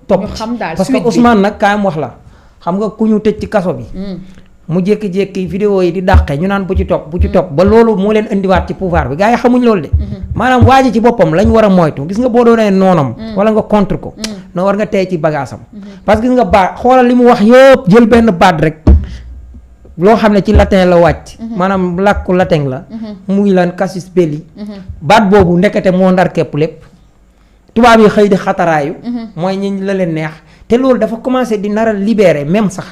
topp parce que Ousmane nag kaayam wax la xam nga ku ñu tëj ci kaso bi mu jékki-jékki vidéo yi di dàqe ñu naan bu ci topp ba loolu moo leen indiwaat ci pouvoir bi gars yi xamuñ loolu de maanaam waa ji ci boppam lañ war a moytu gis nga boo doonee noonam wala nga contre ko non war nga tey ci bagaasam parce que gis nga baat xoolal li mu wax yëpp jël benn baat rek loo xam ne ci latin la wàcc maanaam làkku latin la muy lan casus belli baat boobu ndekete moo ndar képp lépp tubaab yi xëy di xataraayu mooy ñi la leen neex te loolu dafa commencé di nar a libérer même sax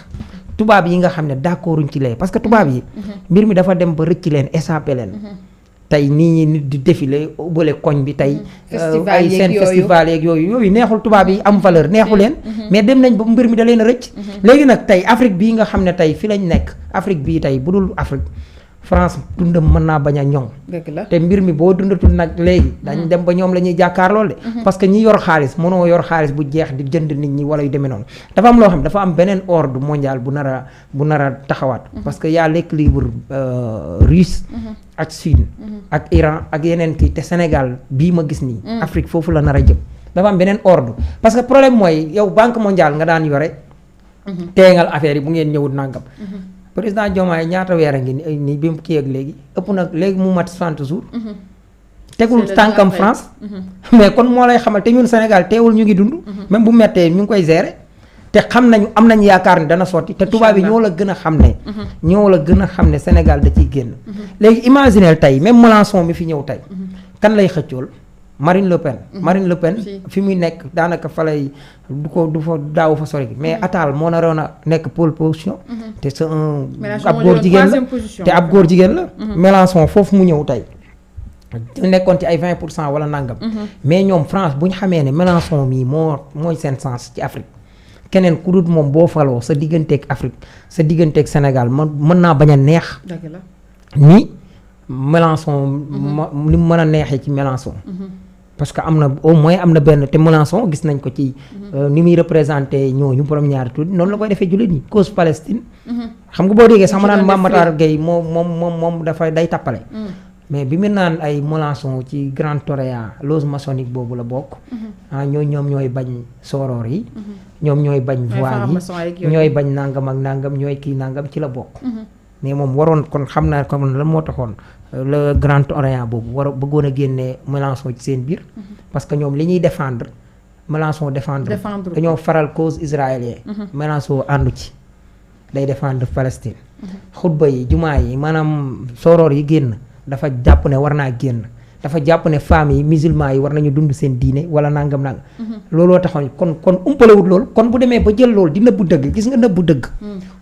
tubaab yi nga xam ne d'accorduñ ci lee parce que tubaab yi mbir mi dafa dem ba rëcc leen échappé leen tey nii ñi nit di défilé ubale koñ bi tey ay seen festival yeeg yooyu neexul tubaab yi am valeur neexu leen mais dem nañ ba mbir mi da leen a rëcc léegi nag tey Afrique bii nga xam ne tey fi lañ nekk Afrique bii tey bu dul Afrique France dundam mën naa bañ a ñoŋ te mbir mi boo dundatul nag léegi dañ dem ba ñoom la ñuy jàkkaar lool de parce que ñi yor xaalis mënoo yor xaalis bu jeex di jënd nit ñi wala yu demee noonu dafa am loo xam dafa am beneen ordre mondial bu nar a taxawaat parce que y a l'équilibre russe ak Chine ak Iran ak yeneen kii te Sénégal bii ma gis nii Afrique foofu la nar a jëm dafa am beneen ordre parce que problème mooy yow banque mondiale nga daan yore teengal affaire yi bu ngeen ñëwut nangam président Diomaye ñaata weer a ngi nii bi mu kii ak léegi ëpp nag léegi mu mat 60 jours tegul tànkam France mais kon moo lay xamal te ñun Sénégal teewul ñu ngi dund même bu mettee ñu ngi koy gérer te xam nañu am nañu yaakaar ni dana sotti te tubaab yi ñoo la gën a xam ne Sénégal da ciy génn léegi imagineel tey même Mélenchon mi fi ñëw tey kan lay xëccool Marine Le Pen fi muy nekk daanaka fa lay du fa daaw fa sori mais Attal moo naroon a nekk pole position te c'est ab góor jigéen la te ab góor jigéen la Mélenchon foofu mu ñëw tey nekkoon ci ay 20% wala nangam mais ñoom France bu ñu xamee ne Mélenchon mii mooy seen sens ci Afrique keneen ku dul moom boo faloo sa digganteeg Afrique sa digganteeg Sénégal mën naa bañ a neex ni Mélenchon ni mu mën a neexee ci Mélenchon parce que am na au moins am na benn te Mélenchon gis nañ ko ci ni muy représenté ñooñu borom ñaari tuuti noonu la koy defee jullit ñi cause Palestine xam nga boo déggee sax ma naan Mame Matar Gueye moom dafa day tappale mais bi mu naan ay Mélenchon ci Grand Torréya loge maçonnique boobu la bokk ñoom ñooy bañ soror yi ñoom ñooy bañ voile yi ñooy bañ nangam ak nangam ñooy kii nangam ci la bokk mais moom waroon kon xam naa comme lan moo taxoon le Grand Orient boobu bëggoon a génnee Mélenchon ci seen biir parce que ñoom li ñuy défendre Mélenchon défendre dañoo faral cause israélien Mélenchon àndu ci day défendre Palestine xutba yi jumaa yi maanaam soror yi génn dafa jàpp ne war naa génn dafa jàpp ne femmes yi musulmans yi war nañu dund seen diine wala nangam looloo taxoon kon umpalewut loolu kon bu demee ba jël loolu di nëbbu dëgg gis nga nëbbu dëgg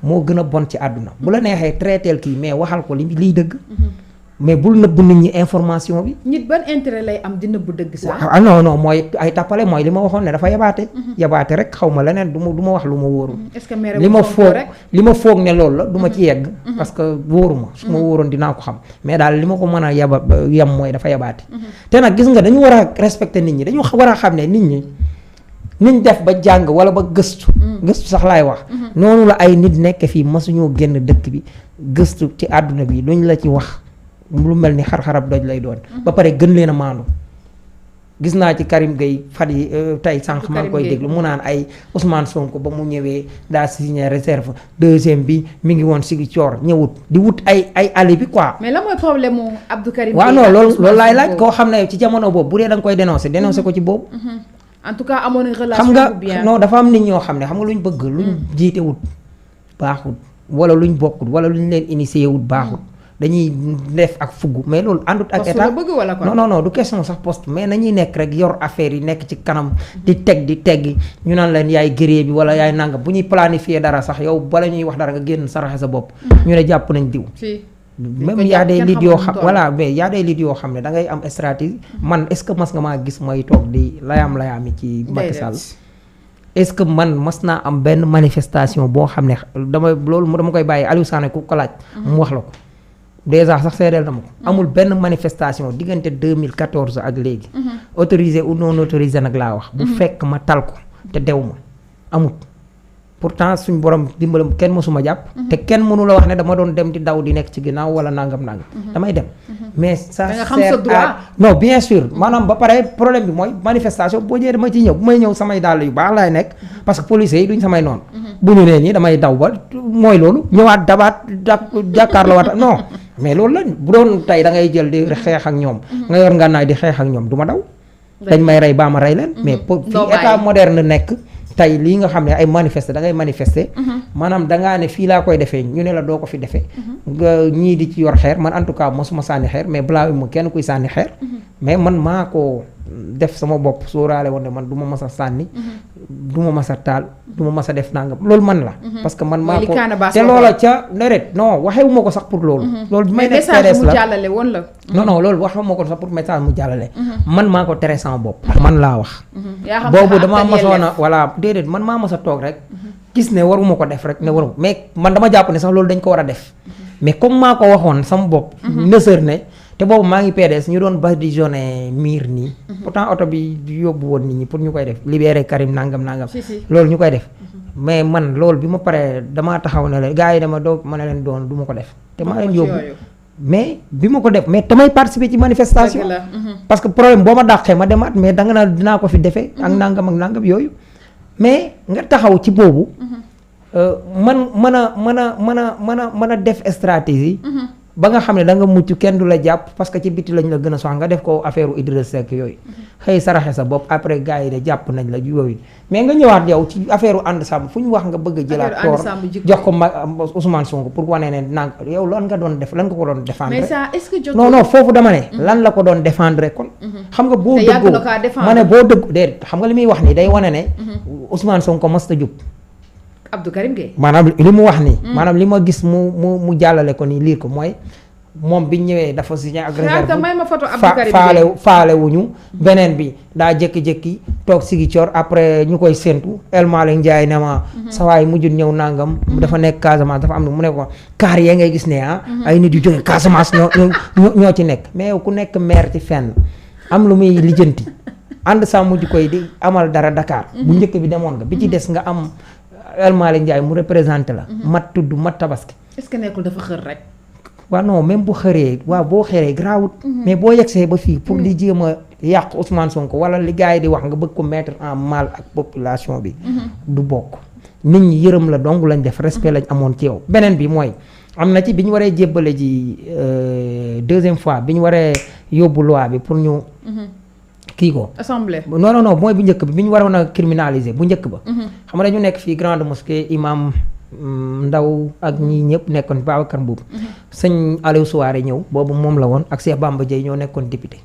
moo gën a bon ci àdduna bu la neexee traiteel kii mais waxal ko liy dëgg mais bul nëbbu nit ñi information bi. nit ban intérêt lay am di nëbbu dëgg sax. ah non mooy ay tappale mooy li ma waxoon ne dafa yabaate. yabaate rek xaw ma leneen du ma wax lu ma wóorul. est-ce que li ma foog ne loolu la du ma ci yegg. parce que wóoruma su ma wóoroon dinaa ko xam mais daal li ma ko mën a yem mooy dafa yabaate. te nag gis nga dañu war a respecter nit ñi dañu war a xam ne nit ñi niñ def ba jàng wala ba gëstu. gëstu sax laay wax. noonu la ay nit nekk fii masuñoo génn dëkk bi gëstu ci àdduna bi luñ la ci wax. lu mel ni xar-xarab doj lay doon ba pare gën leen a maandu gis naa ci Karim Gueye fan yi tey sànq maa ngi koy déglu mu naan ay Ousmane Sonko ba mu ñëwee daa signé réserve deuxième bi mi ngi woon sigi coor ñëwut di wut ay alibi quoi. mais la mooy problème mu Abdou Karim waaw non loolu laay laaj koo xam ne ci jamono boobu bu dee da nga koy dénoncé ko ci boobu. en tout cas amoon na relation xam nga bien. non dafa am nit ñoo xam ne xam nga luñ bëgg luñ jiite wut baaxut wala luñ bokkut wala luñ leen initié wut baaxut. dañuy def ak fugg mais loolu àndut ak état non du question sax poste mais nañuy nekk rek yor affaire yi nekk ci kanam di teggi ñu naan leen yaay gëree bi wala yaay nangam bu ñuy planifier dara sax yow bala ñuy wax dara nga génn saraxe sa bopp ñu ne jàpp nañ diw même y a des leads yoo xam voilà mais y a des leads yoo xam ne da ngay am stratégie man est-ce que mas nga maa gis may toog di layaam-layaami ci Macky Sall est-ce que man mas naa am benn manifestation boo xam ne dama koy bàyyi Aliou Sané ku ko laaj mu wax la ko déjà sax seedeel na ma ko amul benn manifestation diggante 2014 ak léegi autorisé ou non autorisé nag laa wax bu fekk ma tal ko te dew ma amut pourtant suñ borom dimbalam kenn mësuma jàpp. te kenn mënu la wax ne dama doon dem di daw di nekk ci ginnaaw wala nangam. damay dem. mais ça sert à non bien sûr maanaam ba pare problème bi mooy manifestation boo ñëwee dama ciy ñëw bu may ñëw samay dàll yu baax laay nekk. parce que policiers yi duñ samay noonu. bu ñu nee nii damay daw ba mooy loolu ñëwaat dabaat jàkkaarloo waat non mais loolu lañ bu doon tey da ngay jël di xeex ak ñoom. nga yor ngànnaay di xeex ak ñoom du ma daw. dañ may rey baa ma rey leen. mais fii état moderne nekk. tey lii nga xam ne ay manifester da ngay manifester. maanaam dangaa ne fii laa koy defee ñu ne la doo ko fi defee. nga ñii di ci yor xeer man en tout cas mosuma sànni xeer mais balaa mu kenn kuy sànni xeer. mais man maa ko def sama bopp sóoraale woon ne man du ma mas a sànni. du ma mas a taal du ma mas a def nangam loolu man la. parce que man maa ko te loola ca déedéet non waxewuma ko sax pour loolu. loolu bi may nekk PDS la non loolu waxewuma ko sax pour message mu jàllale. man maa ko tere sama bopp. man laa wax. boobu damaa masoon a voilà déedéet man maa mas a toog rek. gis ne waruma ko def rek ne waru mais man dama jàpp ne sax loolu dañ ko war a def. mais comme maa ko waxoon sama bopp. nësër ne. te boobu maa ngi PDS ñu doon badigeonné miir nii. pourtant oto bi yóbbu woon nit ñi pour ñu koy def libéré Karim nangam. loolu ñu koy def. mais man loolu bi ma paree damaa taxaw ne leen gars yi dama doog ma ne leen doon du ma ko def. te maa leen yóbbu mais bi ma ko def mais damay participer ci manifestation. parce que problème boo ma dàqee ma demaat mais danga naa dinaa ko fi defee. ak nangam yooyu. mais nga taxaw ci boobu. man mën a def stratégie. ba nga xam ne da nga mucc kenn du la jàpp parce que ci biti lañ la gën a soxla nga def ko affaire u Idrissa Seck yooyu. xëy saraxe sa bopp après gars yi de jàpp nañ la yooyu mais nga ñëwaat yow ci affaire u ànd sàmm fu ñu wax nga bëgg a jëlaat toor jox ko Ousmane Sonko pour wane ne nang yow lan nga doon def lan nga ko doon défendre. mais ça est-ce que jotul non foofu dama ne. lan la ko doon défendre kon. xam nga boo dëggoo ma ne boo dëgg déedéet xam nga li muy wax nii day wane ne. Ousmane Sonko mës ta jub. Abdou Karim Gueye maanaam li mu wax nii. maanaam li ma gis mu jàllale ko nii liir ko mooy moom bi ñëwee dafa signé ak réserve faale wuñu beneen bi daa jékki-jékki toog sigi coor après ñu koy séntu El Malick Ndiaye ne ma sa waay mujjul ñëw nangam dafa nekk Casamance dafa am ne mu ne ko kaar yee ngay gis ne ay nit yu jógee Casamance ñoo ci nekk mais yow ku nekk maire ci fenn am lu muy lijjanti ànd saa mujj koy di amal dara Dakar bu njëkk bi demoon nga bi ci des nga am El Malick Ndiaye mu représenté la. mat tudd mat tabaski. est-ce que nekkul dafa xër rek. waaw non même bu xëree waaw boo xëree garaawut. mais boo yegsee ba fii pour li jéem a yàq Ousmane Sonko wala li gars yi di wax nga bëgg ko mettre en mal ak population bi. du bokk nit ñi yërëm la dong lañ def respect lañ amoon ci yow. beneen bi mooy am na ci bi ñu waree jébbale ji deuxième fois bi ñu waree yóbbu loi bi pour ñu. kii ko assemblée non mooy bu njëkk bi ñu waroon a criminaliser bu njëkk ba. xam nga dañu nekk fii grande mosquée imam Ndaw ak ñi ñëpp nekkoon Babacar Mbuub. sëñ Aliou Souaré ñëw boobu moom la woon ak Cheikh Bamba Dièye ñoo nekkoon député.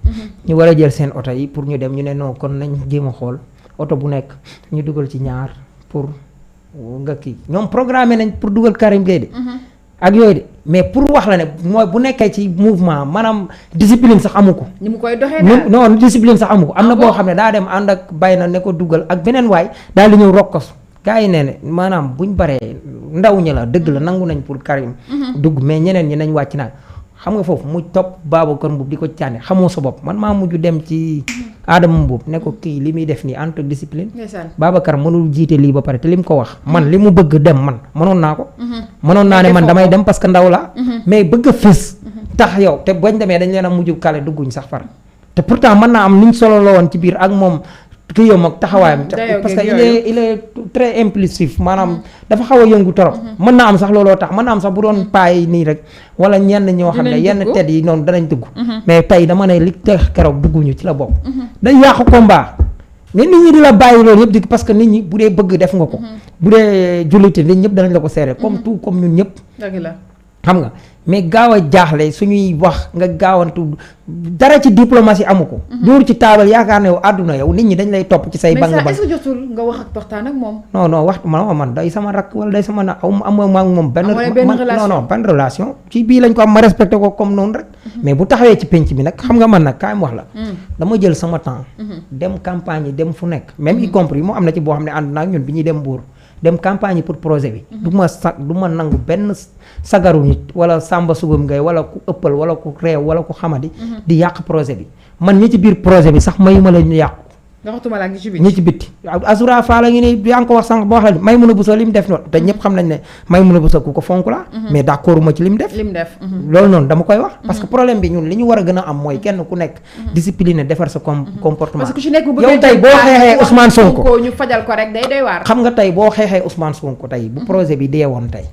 ñu war a jël seen oto yi pour ñu dem ñu ne non kon nañ jéem a xool oto bu nekk ñu dugal ci ñaar pour nga kii ñoom programmé nañ pour dugal Karim Gueye de. ak yooyu de mais pour wax la ne mooy bu nekkee ci mouvement maanaam discipline sax amu ko. ni mu koy doxee daal non discipline sax amu ko. am na boo xam ne daa dem ànd ak bay na ne ko dugal ak beneen waay daal di ñëw rokkas gars yi nee ne maanaam buñ baree ndaw ñi la dëgg la nangu nañ pour Karim. dugg mais ñeneen ñi nañ wàcc naan xam nga foofu mu topp Babacar Mbuub di ko cànne xamoo sa bopp man maa mujj dem ci Adama Mbuub ne ko kii li muy def nii entre discipline. Babacar mënul jiite lii ba pare te li mu ko wax man li mu bëgg dem man mënoon naa ko. mënoon naa ne man damay dem parce que ndaw la mais bëgg a fës. tax yow te bañ demee dañ leen a mujj kale dugguñ sax far te pourtant mën naa am niñ solo la woon ci biir ak moom. kii yow ak taxawaayam parce que il est très impulsif maanaam dafa xaw a yëngu torop mën naa am sax looloo tax mën naa am sax bu doon paay nii rek wala ñenn ñoo xam ne yenn ted yi noonu danañ dugg mais tey dama ne li tex keroog dugguñu ci la bokk day yàqu combat mais nit ñi di la bàyyi loolu yëpp di parce que nit ñi bu dee bëgg def nga ko bu dee jullite nit ñëpp danañ la ko seere comme tout comme ñun ñëpp xam nga mais gaaw a jaaxle suñuy wax nga gaawantu dara ci diplomatie amu ko. dóor ci taabal yaakaar ne yow àdduna yow nit ñi dañ lay topp ci say. bang bang mais ça est-ce que jotul nga wax ak waxtaan ak moom. non waxtu man day sama rakk wala day sama na am ak moom benn. benn relation. ci bii lañ ko am ma respecté ko comme noonu rek. mais bu taxawee ci penc bi nag xam nga man nag kaay ma wax la. dama jël sama temps. dem campagne yi dem fu nekk. même y compris moo am na ci boo xam ne ànd naa ak ñun bi ñuy dem Mbour. dem campagne pour projet bi. du ma nangu benn sagaru nit wala sàmba sugum ngay wala ku ëppal wala ku réew wala ku xamadi. di yàq projet bi man ñi ci biir projet bi sax mayu ma la ñu yàqu. waxatuma la ngi ci bitti. ñi ci bitti Azoura Fall la ngi ne yaa ngi ko wax sànq boo xam ne Maimouna Bousso li mu def noonu te ñëpp xam nañ ne Maimouna Bousso ku ko fonk la mais d'accord ma ci li mu def loolu noonu dama koy wax parce que problème bi ñun li ñu war a gën a am mooy kenn ku nekk discipliné defar sa comportement parce que ku ci nekk bu yow tey boo xeexee Ousmane Sonko ñu fajal ko rek day doy waar. xam nga tey boo xeexee Ousmane Sonko tey bu projet bi dee woon tey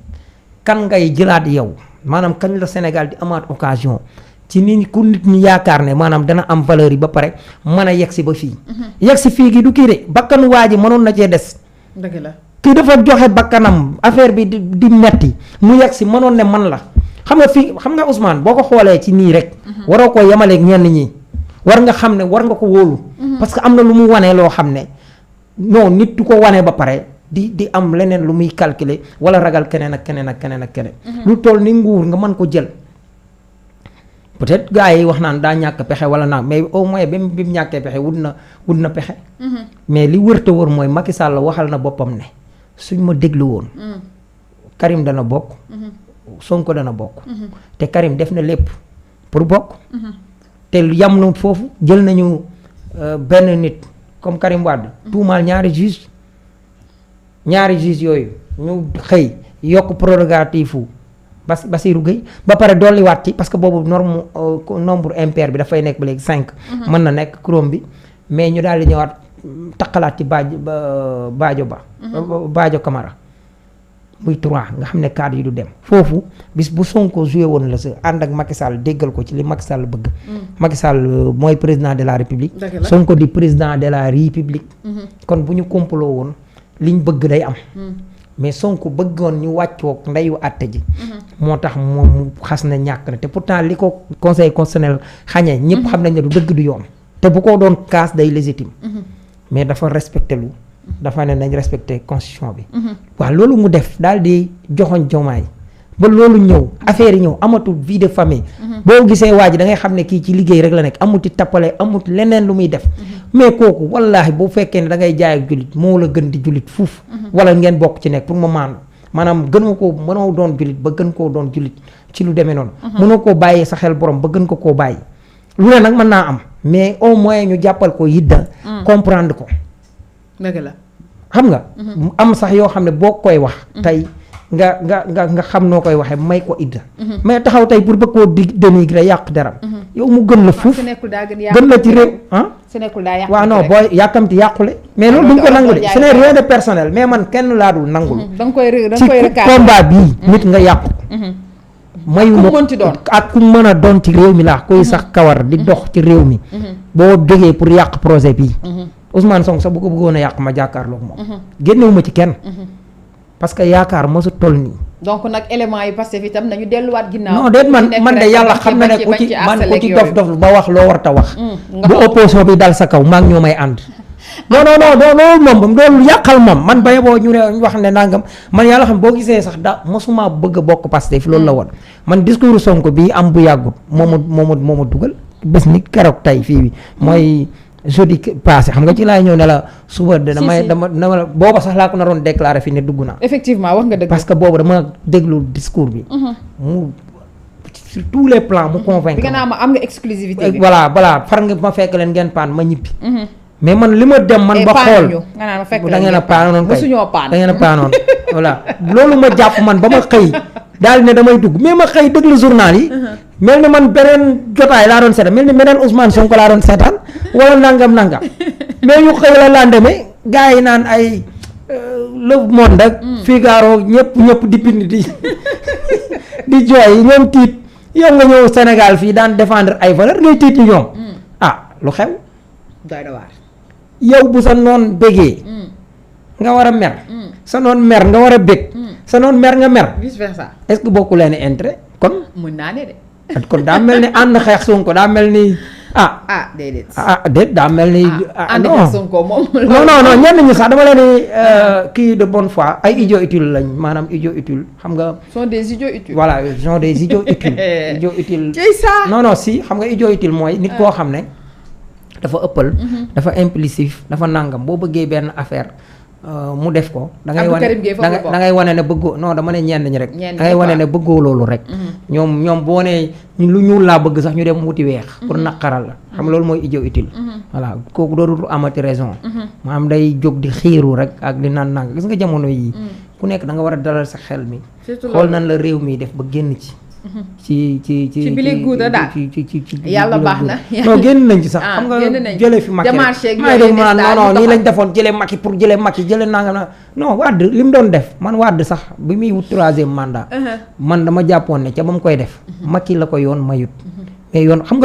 kan ngay jëlaat yow maanaam kañ la Sénégal di amaat occasion ci nit ku nit ñi yaakaar ne maanaam dana am valeur yi ba pare mën a yegsi ba fii yegsi fii gi du kii de bakkanu waa ji mënoon na cee des dëgg la kii dafa joxe bakkanam affaire bi di metti mu yegsi mënoon ne man la xam nga fii xam nga Ousmane boo ko xoolee ci nii rek waroo ko yemaleeg ñenn ñi war nga xam ne war nga ko wóolu parce que am na lu mu wane loo xam ne non nit du ko wane ba pare di am leneen lu muy calculer wala ragal keneen ak keneen ak keneen ak keneen lu toll ni nguur nga mën ko jël peut-être gars yi wax naan daa ñàkk pexe wala naa mais au moins bi mu ñàkkee pexe wut na pexe. mais li wër te wër mooy Macky Sall waxal na boppam ne suñ ma déglu woon. Karim dana bokk. Sonko dana bokk. te Karim def na lépp pour bokk. te yam na foofu jël nañu benn nit comme Karim Wade. tuumaal ñaari juge yooyu ñu xëy yokk prérogative fu Bassirou Gueye ba pare dolliwaat ci parce que boobu nombre impair bi dafay nekk ba léegi 5. mën na nekk kuróom bi mais ñu daal di ñëwaat taqalaat ci Badio Camara muy 3 nga xam ne cadre yi du dem foofu bis bu Sonko joué woon la sa ànd ak Macky Sall déggal ko ci li Macky Sall bëgg. Macky Sall mooy président de la République. Sonko di président de la République. kon bu ñu complot woon liñ bëgg day am. mais Sonko bëggoon ñu wàccoog ndeyu àtte ji. moo tax moom xas na ñàkk na te pourtant li ko conseil constitutionnel xañee ñëpp xam nañ ne du dëgg du yoon. te bu ko doon kaas day légitime. mais dafa respecté lu. dafa ne nañ respecté constitution bi. waaw loolu mu def daal di joxoñ jomaay ba loolu ñëw affaire yi ñëw amatul vie de famille. boo gisee waa ji da ngay xam ne kii ci liggéey rek la nekk amuti tappale amut leneen lu muy def. mais kooku wallaahi bu fekkee ne da ngay jaay ak jullit moo la gën di jullit fuuf. wala ngeen bokk ci nekk pour ma maanu maanaam gënoo ko mënoo doon jullit ba gën koo doon jullit ci lu demee noonu. mënoo koo bàyyee sa xel borom ba gën ko koo bàyyi. lu ne nag mën naa am mais au moins ñu jàppal ko yidda comprendre ko. dëgg la xam nga. am sax yoo xam ne boo koy wax. tey nga xam noo koy waxee may ko idda. mais taxaw tey pour bëgg koo dénigrer yàq deram. yow mu gën la fuuf gën la ci réew ah. waaw non booy yàkkamti yàqule. mais loolu duñ ko nangu de ce n'est rien de personnel mais man kenn laa dul nangul. ci combat bii nit nga yàqu. mayuma ak ku mën a doon ci réew mi laa koy sax kawar di dox ci réew mi. boo jógee pour yàq projet bii. Ousmane Sonko sax bu ko bëggoon a yàq ma jàkkaarloog moom. génnewuma ci kenn. parce que yaakaar mosu toll nii. donc nag élément yi Pastef itam nañu delluwaat ginnaaw. non déet man de yàlla xam na ne ku ci dof ba wax loo war ta wax. bu opposition bi dal sa kaw maa ngi ñoo may ànd. non loolu moom loolu yàqal moom man ba yeboo ñu ne wax ne nangam man yàlla xam boo gisee sax mosuma bëgg a bokk Pastef loolu la woon man discours Sonko bi am bu yàggut moo ma dugal bés ni keroog tey fii bi mooy. jeudi passé xam nga ci laay ñëw ne la suba dama booba sax laa ko naroon déclaré fii ne dugg naa. effectivement wax nga dëgg. parce que boobu dama déglu discours bi. mu sur tous les plans mu convaincre. bi nga naa ma am nga exclusivité bi. voilà far nga ma fekk leen ngeen paan ma ñibbi. mais man li ma dem man ba xool da ngeen a paanoon kay da ngeen a paanoon voilà loolu ma jàpp man ba ma xëy daal ne damay dugg mais ma xëy déglu journal yi. mel ni man beneen jotaay laa doon seetaan mel ni beneen Ousmane Sonko laa doon seetaan wala nangam mais ñu xëy la lendemain gars yi naan ay Le Monde ak Figaro ñëpp di bind di jooy ñoom tiit yow nga ñëw Sénégal fii daan défendre ay valeur ngay tiit ñoom lu xew doy na waar yow bu sa noon bégee nga war a mer sa noon mer nga war a bég sa noon mer nga mer vice versa est-ce que bokku leen intérêt kon mën naa ne de kon daa mel ni ànd xeex Sonko daa mel ni déedéet déet daa mel ni ànd xeex Sonko moom non ñenn ñi sax dama leen ni kii de bonne foi ay idiots utiles lañ maanaam idiots utiles xam nga sont des idiots utiles voilà sont des idiots utiles idiots utiles c'est ça non si xam nga idiot utile mooy nit koo xam ne dafa ëppal dafa impulsif dafa nàngam boo bëggee benn affaire mu def ko. da ngay Abdou wane Karim Gueye foofu la bokk. da ngay wane ne bëggoo non dama ne ñenn ñi rek. ñenn ñi da ngay wane quoi. ne bëggoo loolu rek. ñoom boo nee lu ñuul laa bëgg sax ñu dem wuti weex. pour naqaral la xam nga loolu mooy idiot utile. voilà kooku dootul amati raison. maanaam day jóg di xiiru rek ak di naan nang gis nga jamono yii. ku nekk da nga war a dalal sa xel mi. surtout xool nan la réew mi def ba génn ci. ci bile guuta daal ci yàlla baax na. non génn nañ ci sax ah, xam nga génn nañ. jëlee fi Macky démarché ak rek maa yooyu ngi naan des daal non ñu nii lañ doxal. defoon jëlee Macky pour jëlee Macky jëlee nangam na non Wade li mu doon def man Wade sax bi muy wut 3e mandat man dama jàppoon ne ca ba mu koy def Macky la ko yoon mayut mais yoon xam nga loolu